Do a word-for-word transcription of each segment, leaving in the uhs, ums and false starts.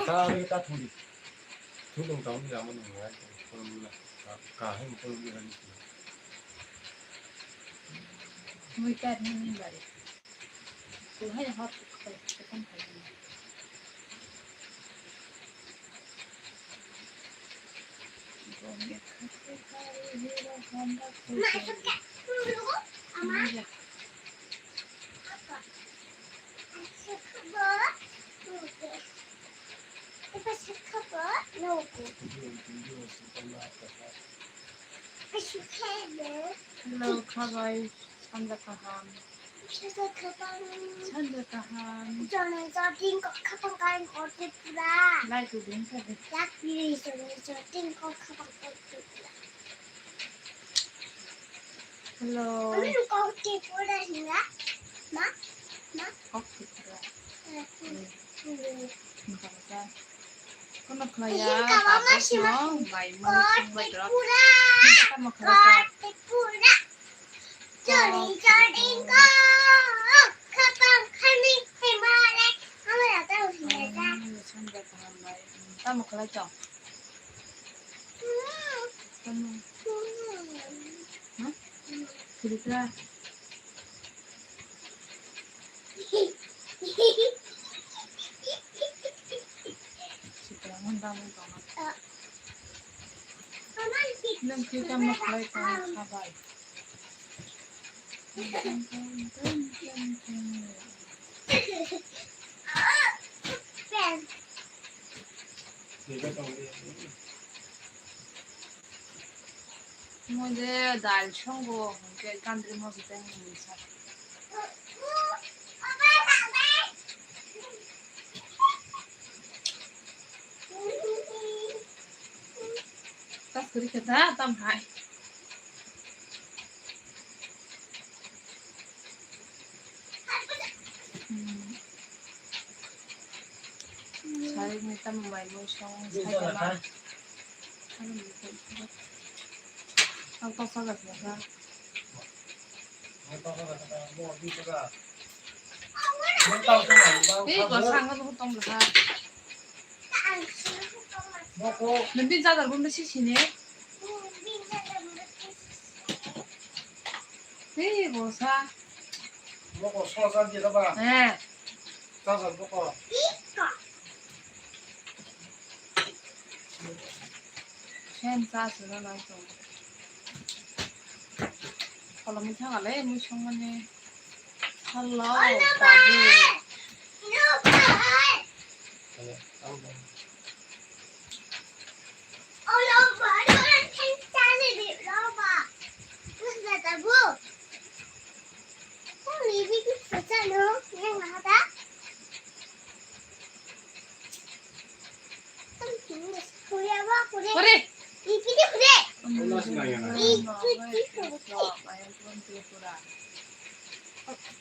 Ta ta thudi. Thudung tang ni lama nung lai. Kolom la. Ka hem kolom la ni. Mui ta ni ni bari. Tu hai hot ko ko kan kai. Hello, khabai. Sanja kaham. Sanja kaham. Sanja kaham. Jone joting kok khapang kain orte pura. Lai tu din ka de. Yak piri jone joting kok khapang orte pura. Hello. Ami kok te pura hinga. Ma, ma. Kok te pura. Eh, hmm. Hmm. Kono khlaiya, tabuk no bai mui songbai rok. Nokha tamo khlai ta. Tamo khlai tong. Tamo. Ha? Khulitra. Nang kita maklai kau sabai. Mui je dal songo, hwnkhe gandri moso tei mui sa. Tas kwrwi khe da, tam hai. Hmm. Sarik ni tamo mai mui song, sai tama. Ang to saga saga. Ei, gua sangat tuh tong dah. Nanti jaga gua mesti sini. Hei, bosa. Boko sosa dia ba? Eh. Sosa boko. Sen sa suna nai to. Kalau mui thang ale mui song mane. Hello, babu. Ore.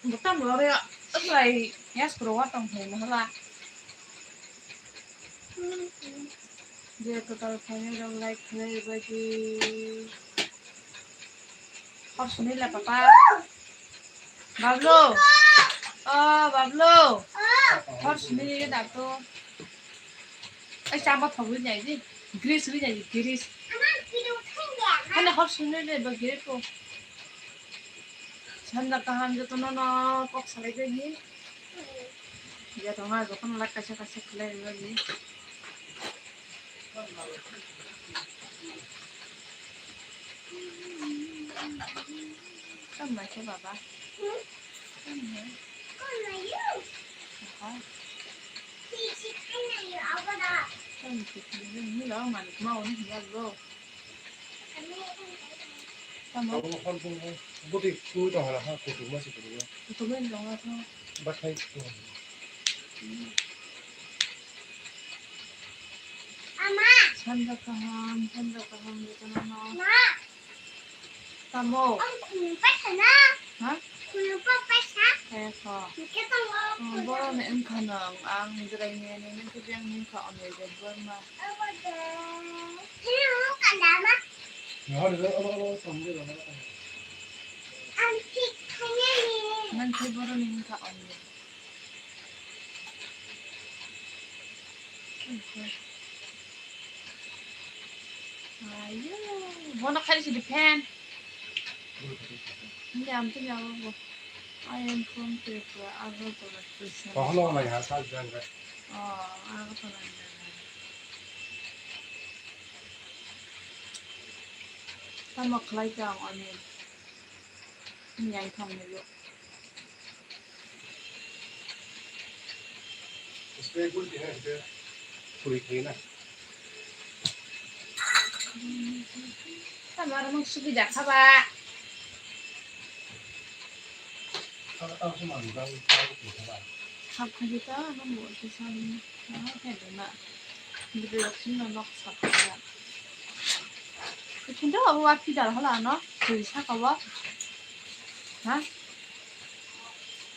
Botang lore, aklai, yas kuro watang hai mahala. Je total khainai rok like khlai bai di. Hor swnwi le papa. Bablu. O Bablu. Hor swnwi le dakto. Ai chama thogwi nai di. Grease wi nai di, grease. Hane hor swnwi le ba grease ko. Sanda kaham jotono no kok salai di. Ya tongma jotono lak kaisa kaisa khlai ri ri. Tamo khe baba. Tamo. Aha. Tamo khe khlai ri ri lo manik ma oni hiya lo. Tamo. Abo hor bung bung. Bwtwi twi tong hala ha, kutung ma se kutung ma. Kutung ma se kutung ma. Bathai. Ama. Sanja kaham, sanja kaham, jotono no. Ma. Tamo. Ang khunui paisa na. Ha? Khunui pa paisa. Eh, kha. Hingke tongo. Hmm, boroni wngkha nang, ang jwraini nini khe biyang himkha Anil Debbarma. Abo de. Hino kanda ma. Ang thik khainani. Nang khe boroni wngkha Anil. Ayo, bono khai si di fan. Hindi, ang tini ako. I am from Tripura, Agartala station. Kahalo nai ha, sa jang ka. Oh, Agartala. Tamo khlai ka ang ani. Nyai thang ni yo. Tamar mung sugi jakha ba. Hap khaji ta, ano mo ti sani. Ah, khe dona. Bidrok sino nok sap khaja. Ikhun do abo wa pidal hala no. Tui saka wa. Ha?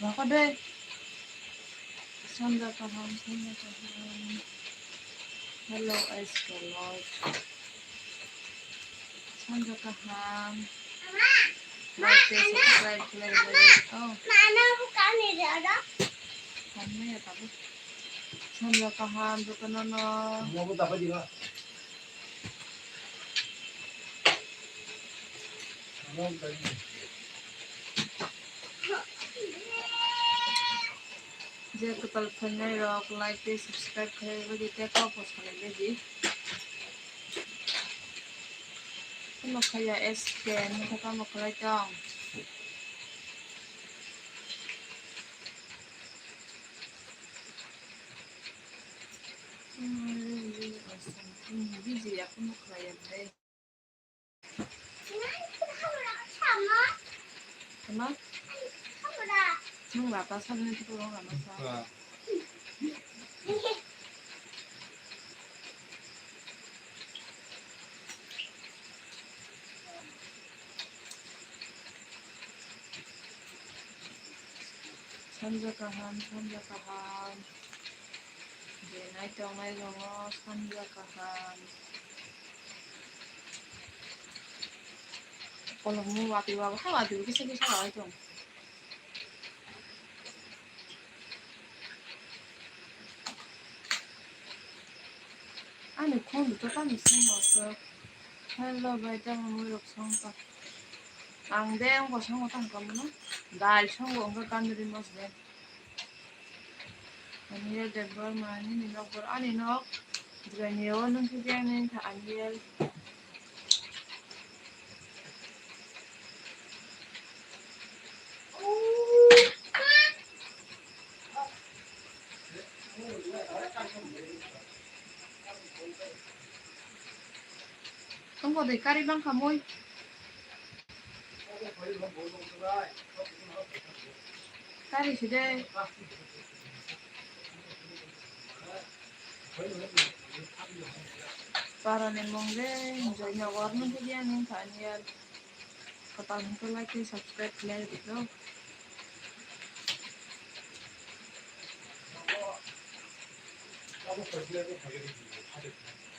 Wa ko de. Sanja kaham, sanja kaham. Hello, S K Lord. Sanja kaham. Like, share, subscribe, like, like, oh. Mana bukan ni dia ada? Mana ya, tapi? Sanja kaham, bukan nono. Mana bu dapat juga? Je kwtal phainai rok like tei subscribe khlai rwdi tei kok bo salai rwdi. Tamo khaya S K ni kha tamo khlai tong. Busy ya, kunu khlai ya de. Tama? Nung rata sa, nung tutu rong rata sa. Sanja kaham, sanja kaham. Jenai tongnai rongo sanja kaham. Kolomni watwi wabo hai watwi kisa kisa rai tong. Ani khon to tamo song aswk. Hello bai, tamo mui rok song ta. Ang de ang bo songo tang kamu no. Dal songo wngkha kanduri mos de. Aniel Debbarma, nini nok bor ani nok. Jwraini o nung khe ani tha Aniel. Tongbo de kari bangkha mui. Kari si de. Parani mung de, Joynagar no khe dia ning thani yar. Kwtal hwnkhe like tei subscribe khlai rwdi bro.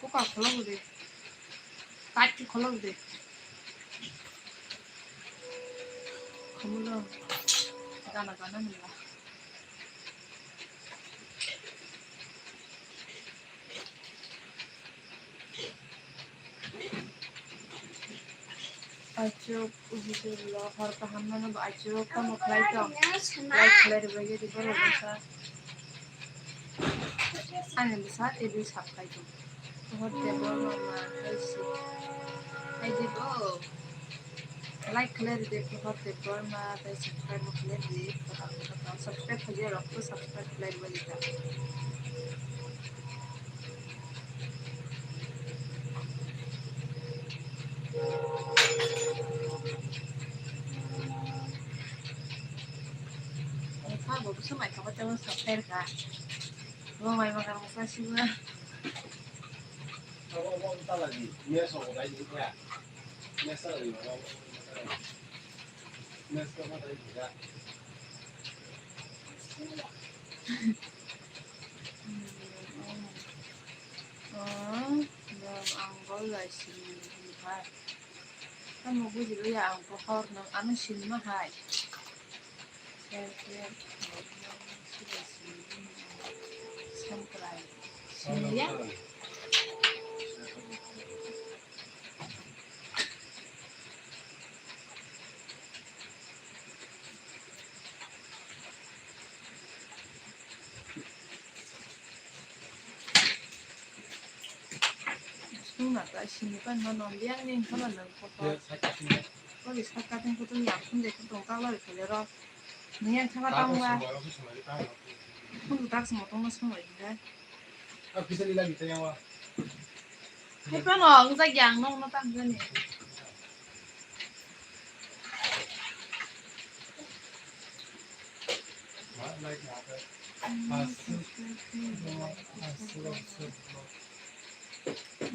Kuka khulok di. Kati khulok di. Khumulo. Gana gana nila. Achuk, ujullo, hor kaham mano bo achuk, tamo khlai tong. Like khlai rwbaidi borok bwsa. Ani bwsa tei bwsa khlai tong. Hor tei borok ma khai si. Khai di bo. Like khlai rwdi, hor tei borok ma tei subscribe khlai rwdi. Subscribe khlai rwbaidi ta. Sabo bwsa mai khaba tebo sokher kha. Bo mai ma kang sa sibo. Abo bo ta lagi. Mes ko dai di kha. Mes ta lagi. Mes ko ma dai di kha. Oh, no, ang gol lai sini hai. Tamo bujilo ya ang pohor no ano sinima hai. Sel sel. Sel sel. Samprai. Sini ya. Sungna ta sini pan no nom biang ni kala nang kotor. Kali saka tin kutung yang kun de kutung kala ri kale ro. Ni yang thanga tang ba. Kun tak simo tong no sungna ri dai. Hai pa no ang jak yang nong no tang jani.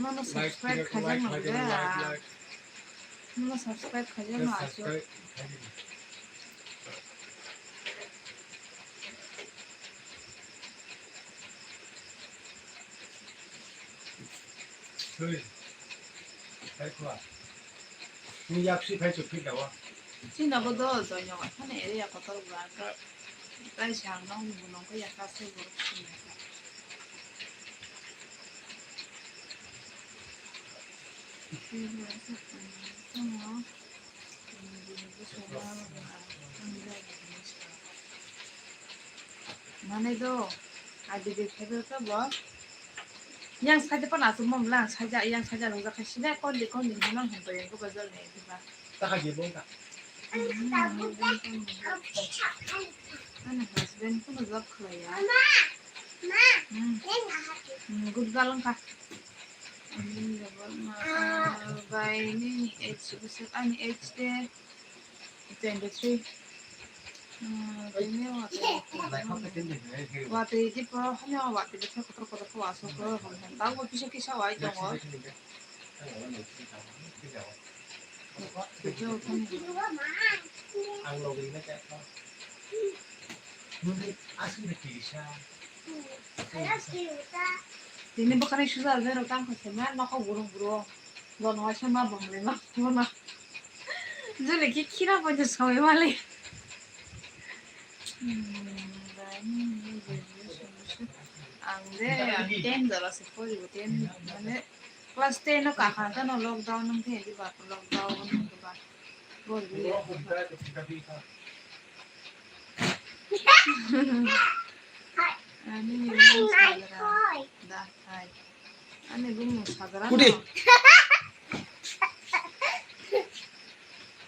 Nono subscribe khaijak no khe. Nono subscribe khaijak no aswk. Thwi. Hai khwa. Ni yak si phai chuk phik dawa. Chini bo do joino thani area kotor bra. Tai sang nong ni bunong ko yak ka se borok sini. Mane do, adi de khe do to bo. Yang saja pa na sumom lang saja, yang saja rung jakha sida kondi kondi hinang hum to yang ko bazar ne diba. Ta kha je bo ta. Ani husband ko job khlaiya. Hmm. Hmm, good galong ka. Ani job ma, bai ni age bisa ani age de. Twenty-three. Hmm, tini watwi. Watwi di pro hanya watwi di pro kotor kotor ko aso pro hon hon. Tabo kisa kisa wai tongo. Kisa wai tongo. Tini bwkhani suja zero tang kha sema nokho burung burung. Bono waisa ma bong le ma bono. Jole ki khira poito soi wale. Hmm, ang de ten jora se pori bo ten mane class ten no kakha ta no lockdown nang the di ba lockdown nang ba. Bol bi. Ani ni da hai. Ani bumung sagra. Kudi.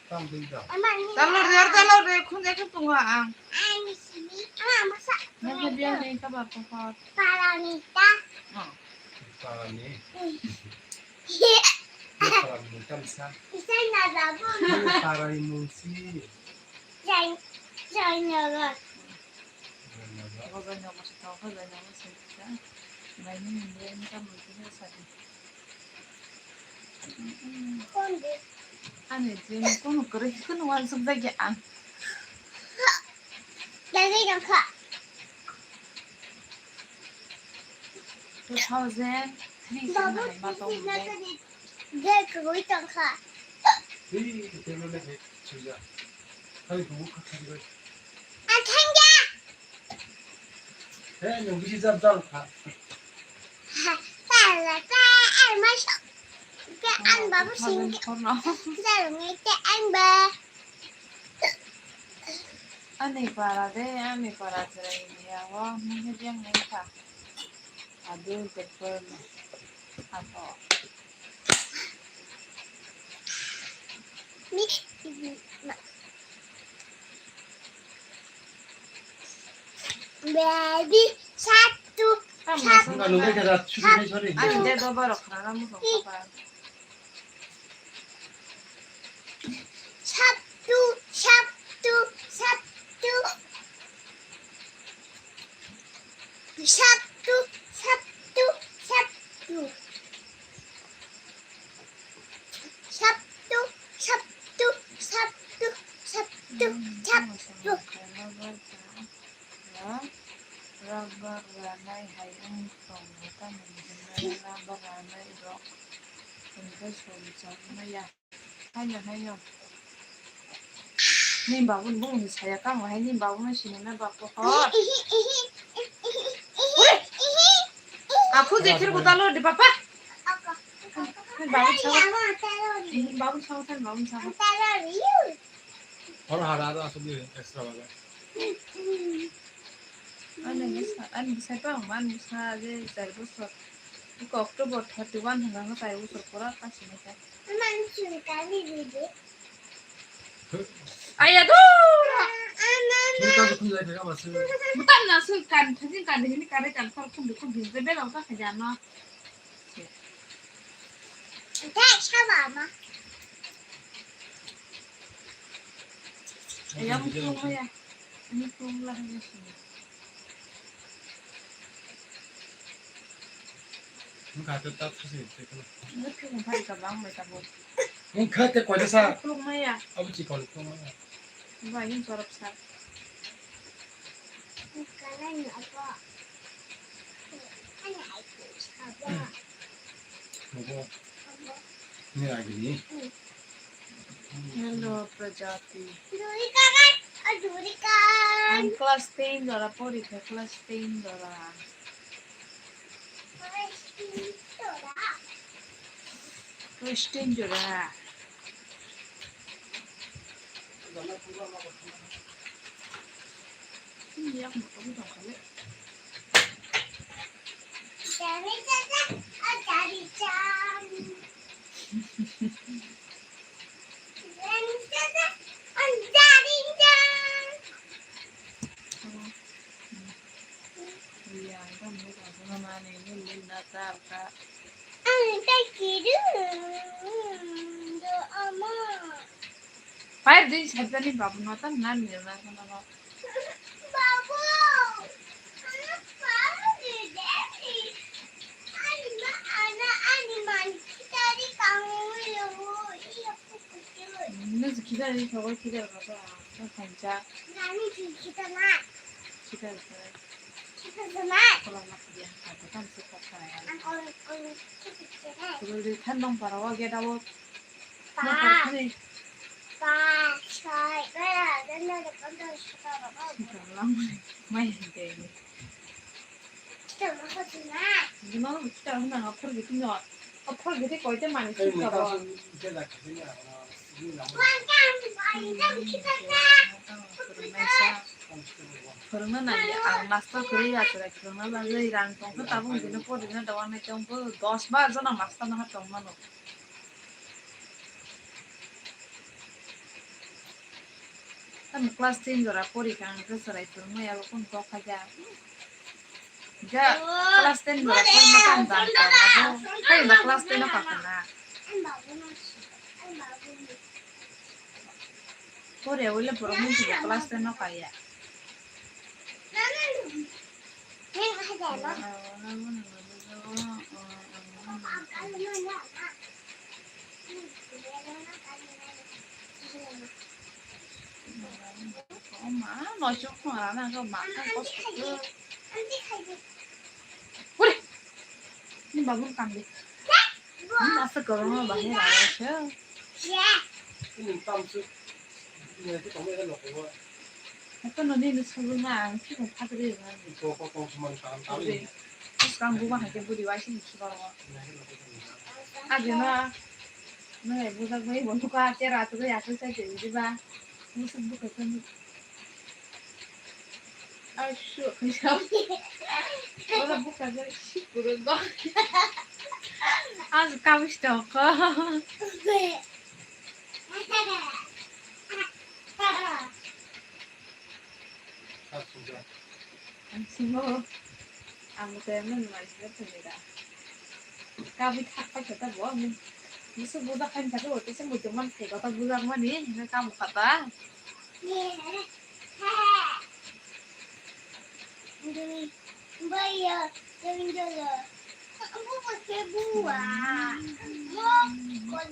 Tang ding da. Talo re, talo re, khun ekhe tunga ang. Nang ke biang ni ka ba ko ko. Paranita. Parani. Parani tamsa. Isai na da bu. Parani mungsi. Jai, jai na da. Ani dream kono kwrwi kheno uansukjakya ang. Two thousand three sani ma tongmani. Gate kwrwi tongkha. Tei tei no le gate suja. Hai bubu kha khari bai. Athangya. He nung bisi jab jab kha. Pala ta ai ma so. Ke ang babu sing. Jalung ke ang ba. Ani para de, ani para chwrai ni yago, munghe jeng nai kha. Adu tekor no. Ato. Baby shark tu. Tamo shark. Nungka nungka kata, suri suri. Ani de doba rok khana na musong kapa. Shark tu, shark tu, shark tu. Shark tu, shark tu, shark tu. Shark tu, shark tu, shark tu, shark tu, shark tu. Rubber ranai hai wng tongo, tamoni hwnwi rubber ranai rok hwnkhe sum chakmaya. Haino, haino. Ni babuni bumungni saya kamo hai, ni babuni sinina ba pohor. Aku jekir kutalo di papa. Babu sawa. Babu sawa kan babu sawa. Oro hara aro asuk di extra baga. Ani bisa, ani bisa to ang man bisa je char bosor. Iko October thirty one hwnga hwnga char bosor pura kasi nai kha. Aya do. Butan na su kan thajin kan hini kare kan khor khum khum hin je bela ka khaja no. Aya mutung ya. Mutung la hanya sini. Wngkha hwnkhe ta thasi twi kheno. Wngkha hwnkha bai ka bang bai tabuk. Wngkha tei koida sa? Khulukmaya. Abo chikon khulukmaya. Bai wng chorop sa. Nugo. Ni agini. Hello, Prajati. Ang class ten jora pori kha, class ten jora. Class ten jora. Pair din sabjani babu no tan nan nirna kana no. Babu, ano pair din deni. Ani ma, ana, ani man kitari kangwi lo, iya pukutu. Nung si kitari kangwi kitari kangwi, nung kangcha. Nani si kitana. Kitari kangwi. Kitana. Kola ma kiya, kata kan si kata ya. Ang kol, kol, kitana. Kol di than nong para wa geda wo. Ba. Ba, chai, ba, dan da da kan da shi ka ba ba. Mai hinde. Kita ma ko tuna. Gimana kita na aphor gitu no. Aphor gitu koi te mani shi ka ba. Wan kan ba, kita ta. Phwrwngna nai ang master kwrwi achwra phwrwngna bagwi rang tongkha tabuk bini porina dogan nai tongkha dos bar jona master no ha tongmano. Tamo class ten jora pori kha ang khe chwrai phwrwngmaya abo kunu kok kha khe. Ja, class ten jora pori ma tamo dan tong abo. Hai da class ten o kha khna. Pori abo le borok ni class ten o kha ya. O ma, noisok khorang nang khe ma khe kosto khe. Uri, ni bagwi kam de. Ni masa kwbangma bahai rwlaisio. Hato nini ni sugwi ma ang khe mung phatri rwna. Swkang buba hai khe budi waising sukaro. Agi ma nang ai bujak bai bo nuka tera tugwi aswk sai twi diba. Musuk bwkha khe. Aswk khe. Ora bwkha khe sipuro go. Aswk kabush tongkho. Ang simo, ang mo tayo mo naman sila tumira. Kabi thak pa kita bo, ang mo. Gusto budak kan kita bo, kasi mo tuman kayo kata budak man eh, na kamu kata. Baya, jala. Ang bukas kay buwa. Mo, kon.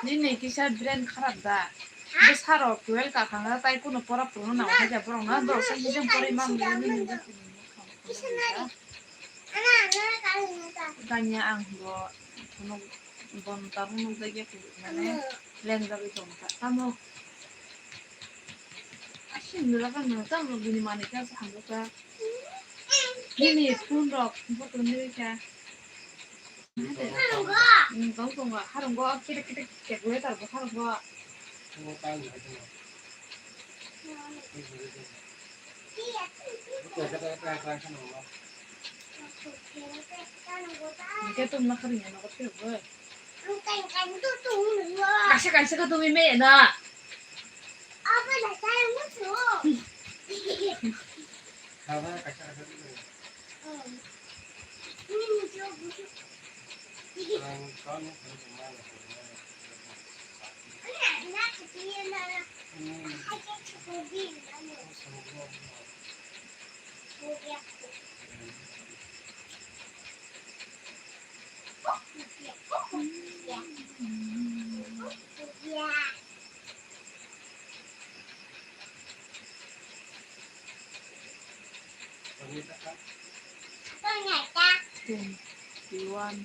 Nini kisa brain kharap da? Bwsarok twelve kakhang da, tai kuno pora phurwngna nang kha ja borok na, borok sai hijeng porwi ma mili nini. Tanya ang bo phunuk bon tabuk nukjakya phunuk mane. Lengjagwi tongkha. Tamo? Aswk nwngjak nw, tamo bini manwi khe hamjakha. Nini phone rok, photo nwi kha. Hmm, tong tongo, harungo, kitik kitik calculator bo harungo. Hingke tum na kari ya, nogo tiro bo. Kaisa kaisa ka tumi me na. Twenty-one.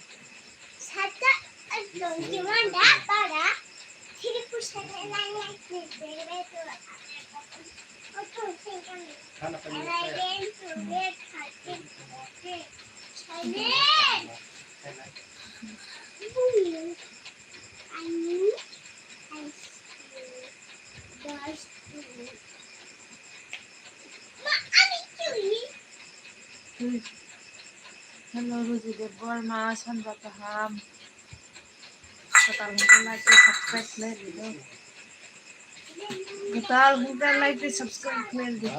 Hello, Ruji Debbarma, sanja kaham. Kwtal hwnkhe like tei subscribe khlai rwdi. Kwtal hwnkhe like tei subscribe khlai rwdi.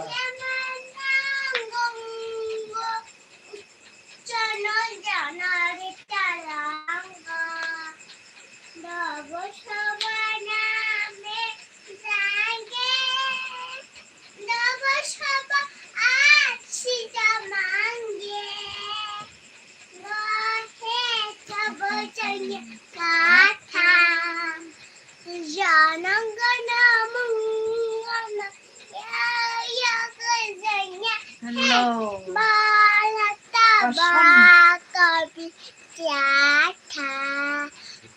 Hello.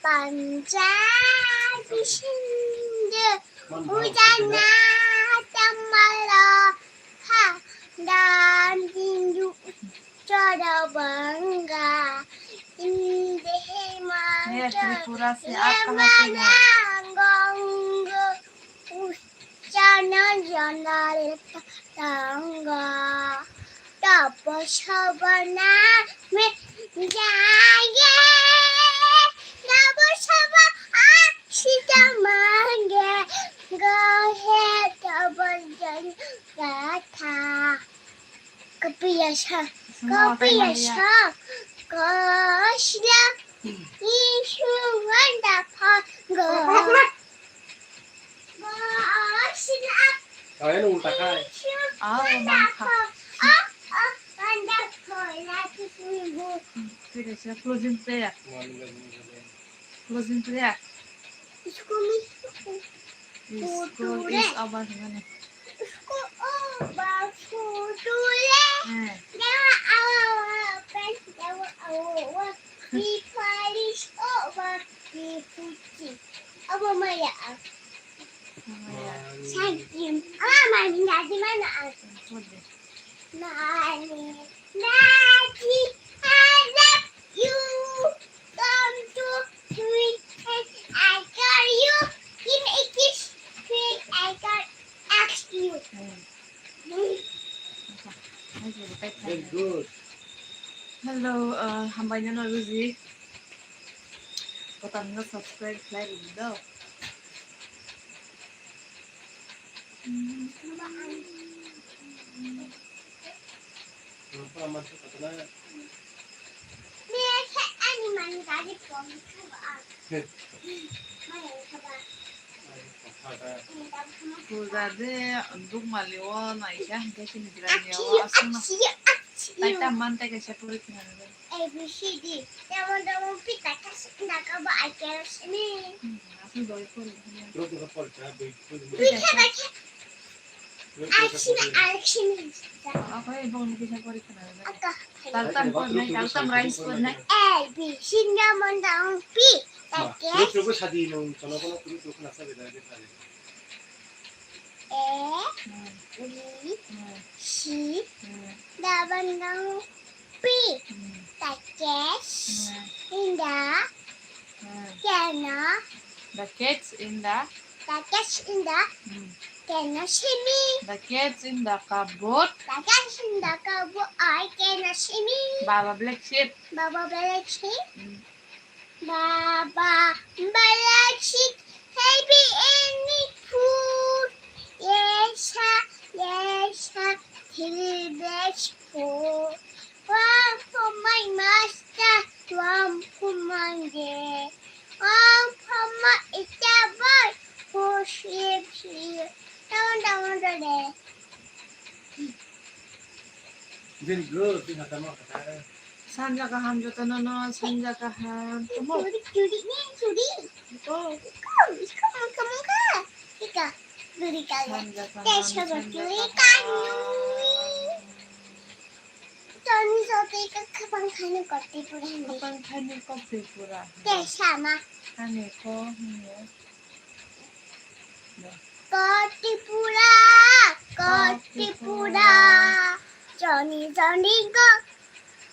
Punjabi Sindhu, Ujana Tamala, ha, dan tinju chora banga, inde hema Tripura se aap kahan se hai? Gongo, Ujana Janal Tanga, Tapo Sabana me jaye, Tapo Sabana Sita mange gahe tabal jani gatha. Kapiya sa, kapiya sa, kasya isu wanda pa ga. Kasya. Kaya nung takai. Ah, mangkha. Ah, ah, wanda pa la tu sungguh. Closing prayer. Closing prayer. School is over hwnmani. School over, school to le. Hmm. Dewa awa awa pen, dewa awa awa. The party is over, the party. Abo maya. Maya. Thank you. Ama mami nadi mana. Nani, Nani, I love you. Come to me and I call you. Give me a kiss. Please, I can't ask you. Very good. Hello, uh, hambai nano Ruji. Kotam no subscribe khlai rwdi do. Puja de dukmali o naikha hwnkhe chini granio aswkno. Taita man tei kaisa pori khna rwdi. A B C D. Tamo tamo pita kasi naka ba I can sini. Hmm, aswk doi pori khna. Bikhe bikhe. Action, action. Apa ya, bang, ini bisa kori kenal. Aka. Taltam kori nai, taltam rhymes kori nai. A, B, C, D, F, G, H, I, J, K, L, M, N, O, P. Terus, terus, sadi nung, kalau, kalau, terus, terus, nasa beda, beda, beda. A, Hmm. B, Hmm. C, Hmm. D, F, G, P. Hmm. The cats Hmm. in the Hmm. kennel. The cats in the The cats in the Hmm. kennel swimming. The cats in the cupboard. The cats in the cupboard are kennel swimming. Baba black sheep. Baba black sheep. Hmm. Baba black sheep, have you any food? Yes, sir. Yes, sir. Three bags full. One for my master, one for my day. One for my is a boy who sleeps here. Down, down, down, down. Very good. Twi kha tamo kha ta. Sanja kaham jotono no, sanja kaham. Tamo. Churi, churi, ni churi. Iko. Iko, iko, mangka, mangka. Ika, churi ka. Sanja kaham, sanja kaham. Toni joto ika khapang khani kotti pura ni. Khapang khani kotti pura. Te sama. Ani ko, ni. Kotti pura, kotti pura. Joni, joni go.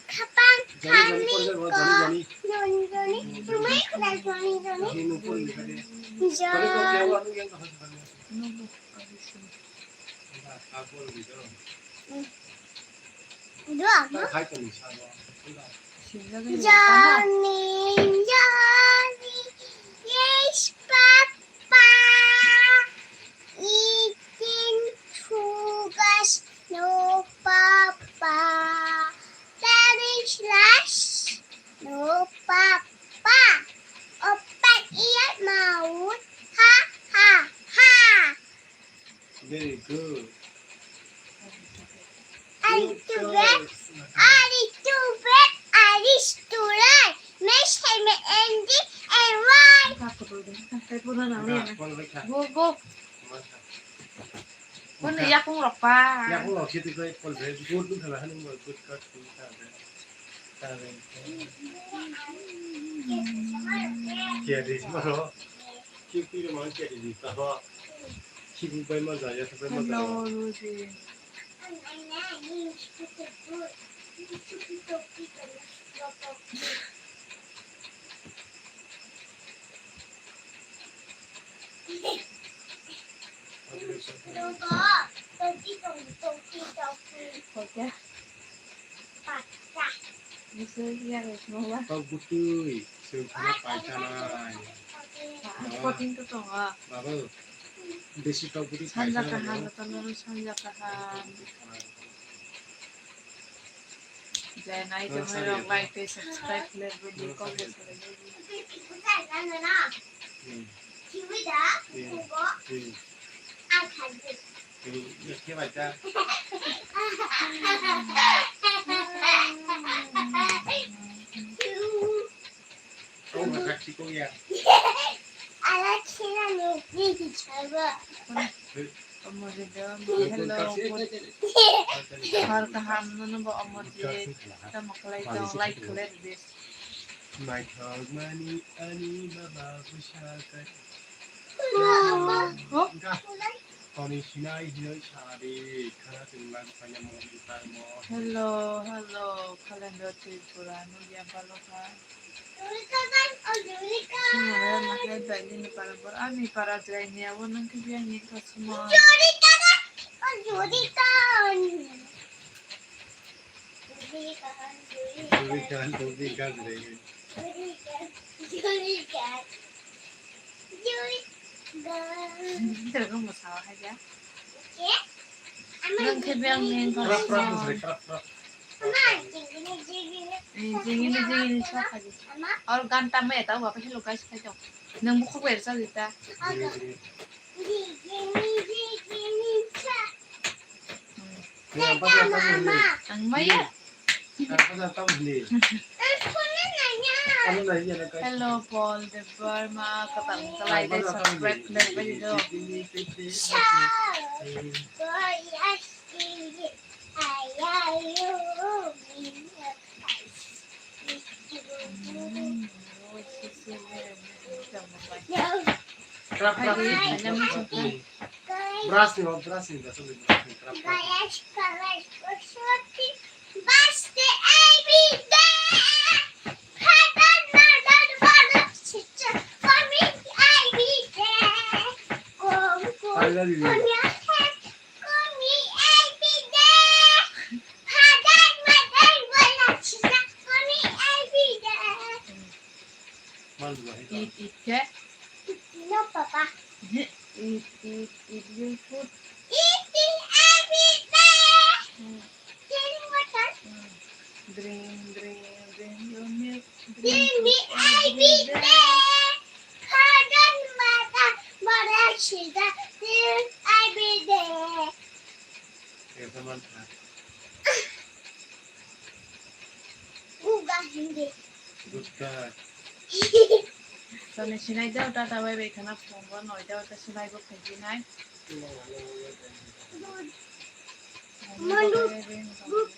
Khapang khani ko. Joni, joni. Joni, joni. Tumai khula joni, joni. Joni. Dua, no? Johnny, Johnny, yes, Papa. Eating sugars, no, Papa. Very nice, no, Papa. Open your mouth, ha, ha, ha. Very good. Good choice. Are you too bad? Are you too bad? Are you too late? Miss him Andy and why? Go, go. Yakung rok pa. Yakung rok siti koi pol be. Good, good, good, good, good. Kya di maro? Kya di maro? Kya di maro? Kya di maro? Hello, Rosie. Tok bwtwi, chwng kheno paikha nai. Baba, besi tok bwtwi paikha nai. Sanja kaham, sanja kaham. Je nai tongwi rok like tei subscribe khlai rwdi, comment khlai rwdi. Hmm. Hmm. Hmm. Omo je do, hello, hor kaham nono bo omo je, tamo khlai tong, like khlai rwdi. Naithok mani ani baba bwsa kai. Mama. Toni sinai hinoi sadi khana tonglang paina mo tarmo. Hello, hello, Khalendo Tripura, nugya baloka. Sumare mahai bai nini para bor, ani para jrai ni abo nang khe biya ni kasuma. Juri kan, juri kan jrai. Juri kan, juri kan. Juri kan. Juri kan. Juri kan. Nang khe beng neng kha. Krap, krap, bwsai, krap, krap. Eh, jingini, jingini, sok kha di. Or gan tamma eta, wa pa hello guys, khai tong. Nang bukhuk ber sa di ta. Jingini, jingini. Jingini, jingini, sa. Hmm. Ang maya. Hello, Paul Debbarma, katam kalai dai, subscribe khlai bai do. Krap, krap, krap, krap. Brush ni, brush ni, brush ni, brush ni, krap, krap. Baste A B D. Father, mother, brother, sister, mommy, I be there. Come, come, I love you. Come here, come, come, I be there. Father, mother, brother, sister, mommy, I be there. Eat, eat, yeah? No, Papa. Eat, eat, eat your food. Eating every day. Mm. Drink water. Mm. Drink, drink, drink your milk. Drink, drink, drink every day. Father, mother, brother, sister, drink every day. Uga hindi. Good girl. Toni sinai dao, tata bai bai khana phone bo noi dao, ta sinai bo khaji nai. Good. Manu, good.